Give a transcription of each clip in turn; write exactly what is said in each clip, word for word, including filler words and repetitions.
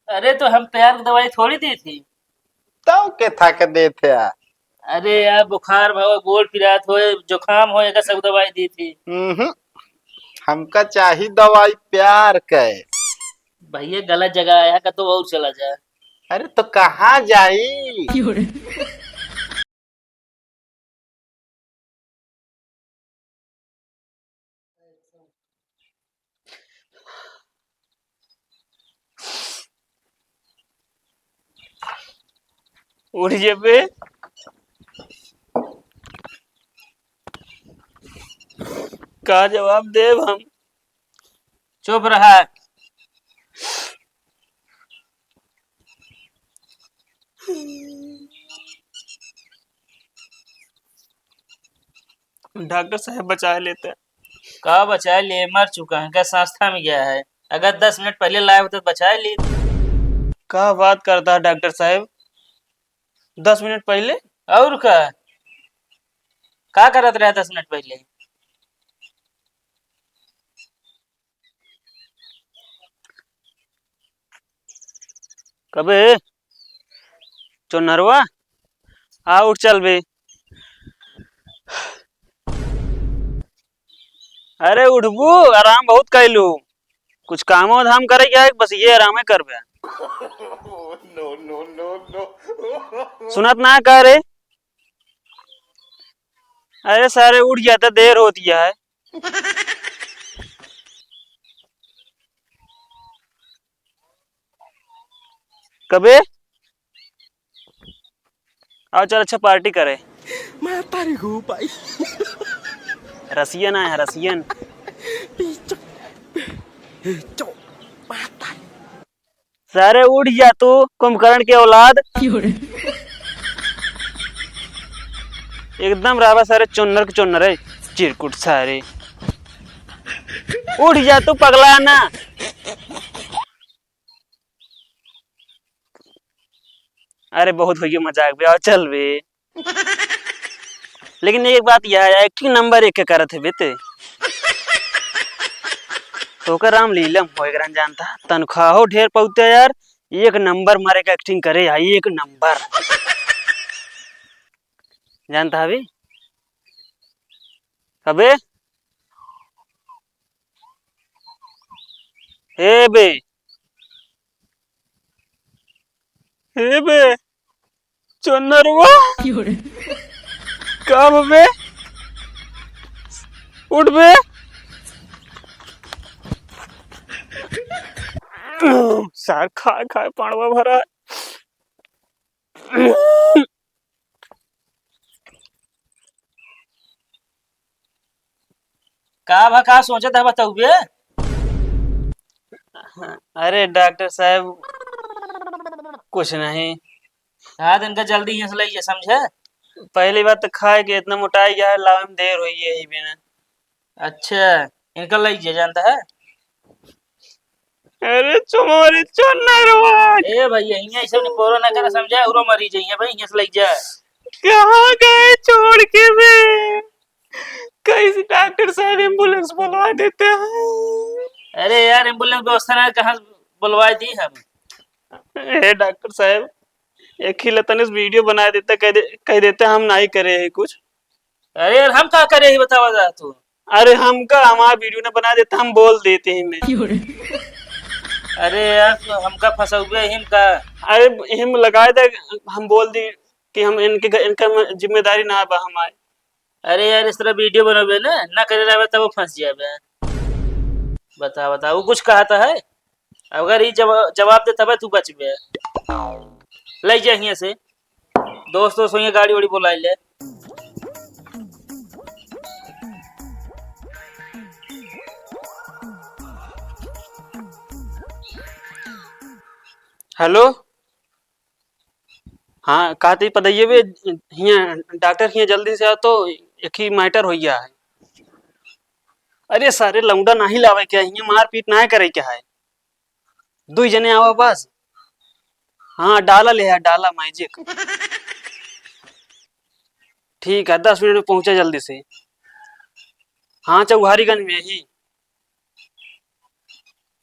अरे, तो हम प्यार की दवाई थोड़ी दी थी। तौ के था के देत है? अरे यार, बुखार भवा, गोड़ पिरात होए, जुकाम होए, एकर सब दवाई दी थी। हम्म, हमका चाही दवाई प्यार के। भैया, गलत जगह आया, कतौ और चला जाए। अरे, तो कहाँ जाई? क्यों रे? उठ जेबे, का जवाब देब हम? चुप रहा। डॉक्टर साहब बचाए लेते। का बचाए लिए, मर चुका है, का संस्था में गया है? अगर दस मिनट पहले लाए होते तो बचाए लिए। का बात करता है डॉक्टर साहब, दस मिनट पहले? और का, का करत रहा दस मिनट पहले? कबे चोनरवा, आ उठ चल बे। अरे उठबू, आराम बहुत कैलू, कुछ कामो धाम करे क्या है, बस ये आरामे करबे। No, no, no, no। सुनत ना का रे? अरे सारे उठ जाते, देर होती है। कबे? आओ चल, अच्छा पार्टी करे। मैं तारी हूँ भाई। रसियन आए हैं, रसियन। पीछो, पीछो, माता। सारे उठ जा तू, कुंभकर्ण के औलाद। एकदम रावा सारे चुन्नर के चुन्नर है, चिरकुट सारे। उठ जा तू पगला ना। अरे बहुत होइए मजाक बे, आओ चल बे। लेकिन एक बात यार, acting number एक के करत है बे ते। तोहका रामलीला में होए करन जानता, तनख्वाहो ढेर पौते यार, एक number मारे का acting करे है, एक number। जानता है बे? अबे, ए बे, ए बे, चोनरवा। क्यों रे? का बे? उठ बे। सार खाए खाए पाड़वा भरा। का भा, का सोचत है, बताऊ बे? अरे डॉक्टर साहब, कुछ नहीं। हाँ, तो इनका जल्दी यहाँ से लइ जा, समझे? पहली बात तो खाए के इतना मोटाई गया है, लावे में देर होई है ही बिना। अच्छा, इनका लइ जा, जानता है? अरे चोरी चोनरवा। ए भैया, हियां ऐसे निपोरो ना करा, समझा? उरो मरी जाइए भाई, हियां से लइ जा। कहाँ गए छोड़ के बे? कैसे डॉक्टर साहब एम्बुलेंस बुलवा देते हैं? अरे यार, एम्बुलेंस व्यवस्था ना, कहाँ बुलवा दी हम? ए डॉक्टर साहब, एक ही लतन इस वीडियो बना देते, कह दे-, कह देते हम नहीं करे हैं कुछ। अरे यार, हम का करे ही बतावा जा तू? अरे हमका हमार वीडियो ना बना देता, हम बोल देते ही में। अरे यार, तो हमका फंसौबे हिम का? अरे हिम लगाए दे, हम बोल दी कि हम इनके घ-, इनका म-, जिम्मेदारी ना बा हमारे। अरे यार, इस तरह वीडियो बनावे ना, ना करे रहबे तब फंस जाबे। बता, बता, वो कुछ कहता है? अगर ई जवा-, जवाब दे तबे तू बचबे। लइ जा हियां से। दोस्त, दोस्त होइए, गाड़ी वाड़ी बुलाइ ले। हेलो। हाँ, कहते ही पदइये बे, हियां डॉक्टर हियां जल्दी से आओ तो, एक ही मैटर हो गया है। अरे सारे लौंडा नहीं लावे क्या, हियां मारपीट नहीं करे क्या है? दुई जने आवा बस। हाँ, डाला ले आ, डाला मैजिक। ठीक है, दस मिनट में पहुँचा जल्दी से। हाँ, चौहारीगंज में ही।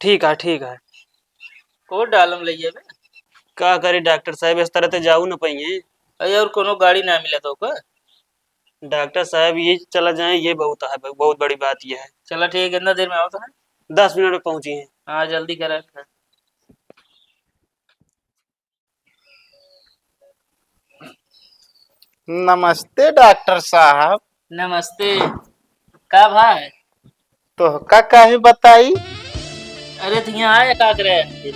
ठीक है, ठीक है। वो डालम लइया बे। का करी डॉक्टर साहब, इस तरह ते जाऊ न पाइए। अरे, और कोनो गाड़ी ना मिला तो का? डॉक्टर साहब, ये चला जाए, ये बहुत है, बहुत बड़ी बात ये है। चला ठीक है, कितना देर में आओ तो है? दस मिनट में पहुंची हैं। हाँ, जल्दी करा। नमस्ते डॉक्टर साहब। नमस्ते। का भाई? तोहका काहे बताई? अरे, तो यहाँ आया का करे?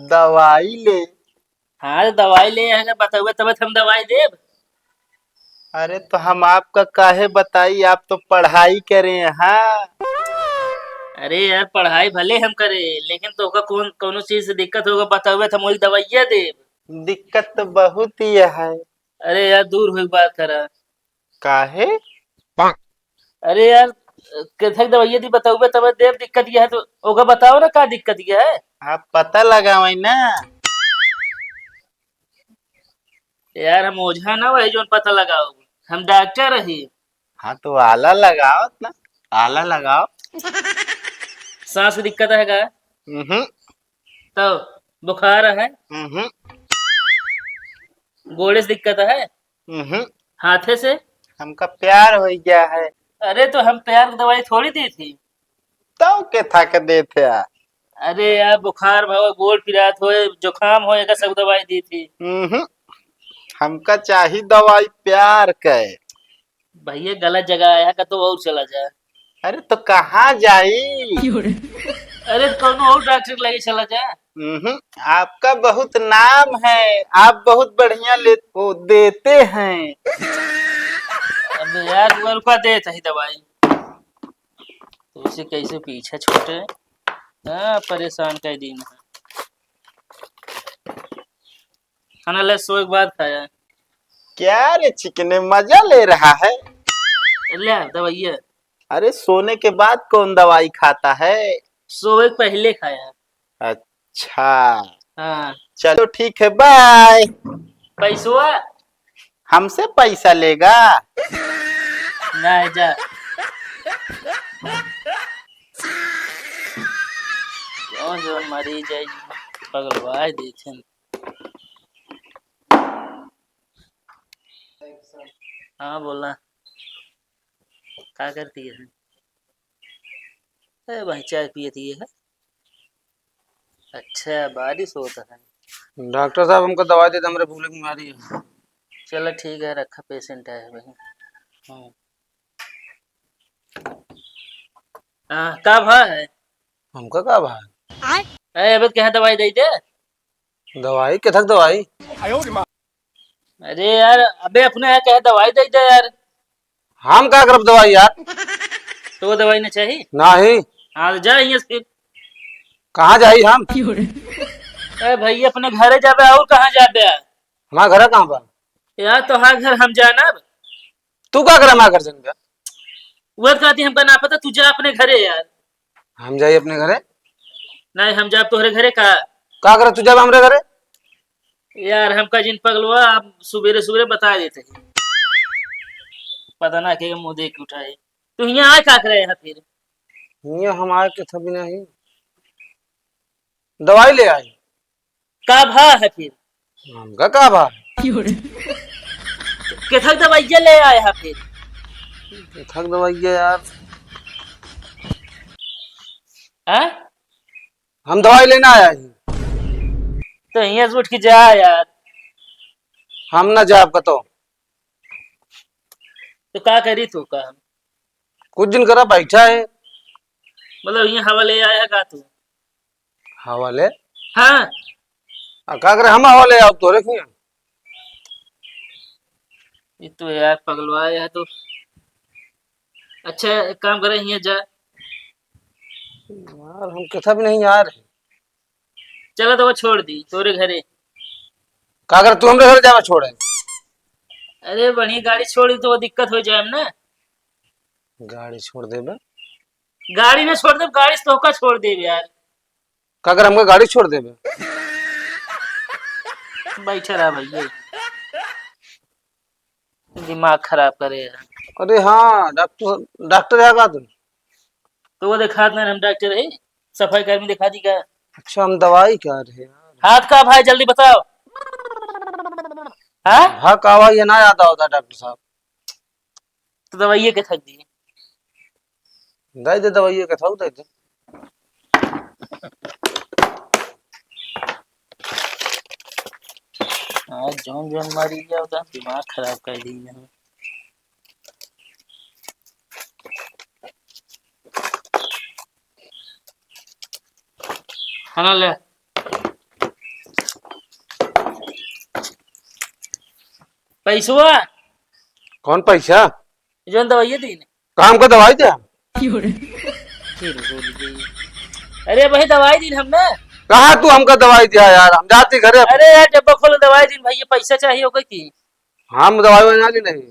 दवाई ले। हाँ, तो दवाई ले आएगा, बतावे तब हम दवाई देब। अरे, तो हम आपका काहे बताई, आप तो पढ़ाई करे हैं। अरे यार, पढ़ाई भले हम करे, लेकिन तोहका कौन, कौनो चीज से दिक्कत होगा, बतावे तो हम वही दवाइया देब। दिक्कत तो बहुत ही है। अरे यार, दूर होई बात करा। काहे? अरे यार, केथक दवाइया दी बताउबे तब देव दिक्कत यह है, तो ओका बताओ ना का दिक्कत यह है? आप पता लगावे ना। यार, हम ओझा ना वही जोन पता लगाओ, हम डॉक्टर रही। हाँ, तो आला लगाओ ना, आला लगाओ। सांस की दिक्कत है का? हम्म। तो बुखार है? हम्म। गोड़े से दिक्कत है? हम्म। हाथे से? हमका प्यार हो गया है। अरे, तो हम प्यार की दवाई थोड़ी दी थी। तो के था के दे थे यार? अरे यार, बुखार भाव, गोड़ पिरात होए, जुकाम होए, एकर सब दवाई दी थी। हम्म। हमका चाही दवाई प्यार के। भैया, गलत जगह आया, कतो और चला जाए। अरे, तो कहाँ जाई? क्यों रे? अरे, तो कौनो और डॉक्टर के लगे चला जाए। हम्म, आपका बहुत नाम है, आप बहुत बढ़िया ले, वो देते हैं। अबे यार, तू रुका, देत ही दवाई। तो उसे कैसे पीछे छूटे? हाँ, परेशान कर दिन है। खाना ले, सोए के बाद खाया। क्या रे चिकने, मजा ले रहा है? ले दवाइया। अरे, सोने के बाद कौन दवाई खाता है? सोए के पहले खाया। अच्छा। हाँ। चलो ठीक है, बाय। पैसवा? हमसे पैसा लेगा? नहीं, जा। कौन जौन मरीज है, पगलवाए देखे। हाँ, बोला। का करती है? ए भाई, चाय पियती है। अच्छा, बारिश होता है। डॉक्टर साहब, हमको दवाई दे दे, हमरे भूले की बीमारी है। चलो ठीक है, रखा, पेशेंट है भाई। हाँ। हाँ, का भा है? हमका का भा है? ए, अबे कहे दवाई दे दे। दवाई? केथक दवाई? अरे यार, अबे अपने यहाँ कहे दवाई दे दे यार। हम का करब दवाई यार? तो वो दवाई ना चाहिए? नहीं। हाँ, तो जा यहाँ से फिर। कहाँ जाई हम? अरे भाई, अपने घरे जाबे और कहाँ जाबे? हमारा घर कहाँ बा? यार, तोहार घर हम जानब? तू का करे हमारे घर जाने का? वो कहती हमका ना पता, तू जा अपने घरे यार। हम जाई अपने घरे? नहीं, हम जाब तोहरे घरे का? का करे तू जाब हमरे घरे? यार, हमका जिन पगलवा आप सुबेरे सुबेरे बता देते हैं। पता ना के मुँह देख के उठाए। तू हियाँ आए का करे है फिर? हियाँ हम आए के था बिना ही। दवाई ले आई। का भा है फिर? हमका का भा? केथक दवाइया ले आए है फिर? केथक दवाइया यार। हाँ? हम दवाई लेना आया ही। तो हियाँ से उठ के जा यार। हम ना जाब कतो। तो का करी तू का? कुछ दिन करा बैठा है। मतलब, हियाँ हवा ले आया का तू? हवा ले? हाँ। आ, का करे हम हवा ले आओ तोरे किया? ये तो यार पगलवा है तो। अच्छा, एक काम करे, हियाँ जा। यार, हम कथा भी नहीं यार। चला तो वो छोड़ दी, तोरे घरे। का करे तू हमरे घरे जावे छोड़े? अरे, बढ़िया गाड़ी छोड़ी तो वो दिक्कत हो जाए ना। गाड़ी छोड़ देबे? गाड़ी ना छोड़ देब, गाड़ी से तोहका छोड़ देब यार। का अगर हमका गाड़ी छोड़ देबे? बैठे रहा भैया, दिमाग खराब करे यार। अरे हाँ, डॉक्टर, डॉक्टर है का तू? तो वो दिखात नहीं, हम डॉक्टर है, सफाई कर्मी दिखा दी का? अच्छा, हम दवाई क्या रहे यार? हाथ का भाई, जल्दी बताओ। हाँ? हाँ, का भाई, ये ना याद आवता डॉक्टर साहब। तो दवाइये के थक दी। दे दे, दवाइये के थक दे दे। आज जौन जौन मारी गया, उतना दिमाग खराब कर दी है। है ना, ले। पैसवा? कौन पैसा? जौन दवाइये दीन। का हमका दवाई दिया? फिर भूल गई। अरे भाई, दवाई दीन हमने। कहाँ तू हमका दवाई दिया यार? हम जाती घरे। अरे यार, डब्बा खोल, दवाई दीन भैया, पैसा चाहिए होगा कि? हम दवाई वाई ना ली नहीं।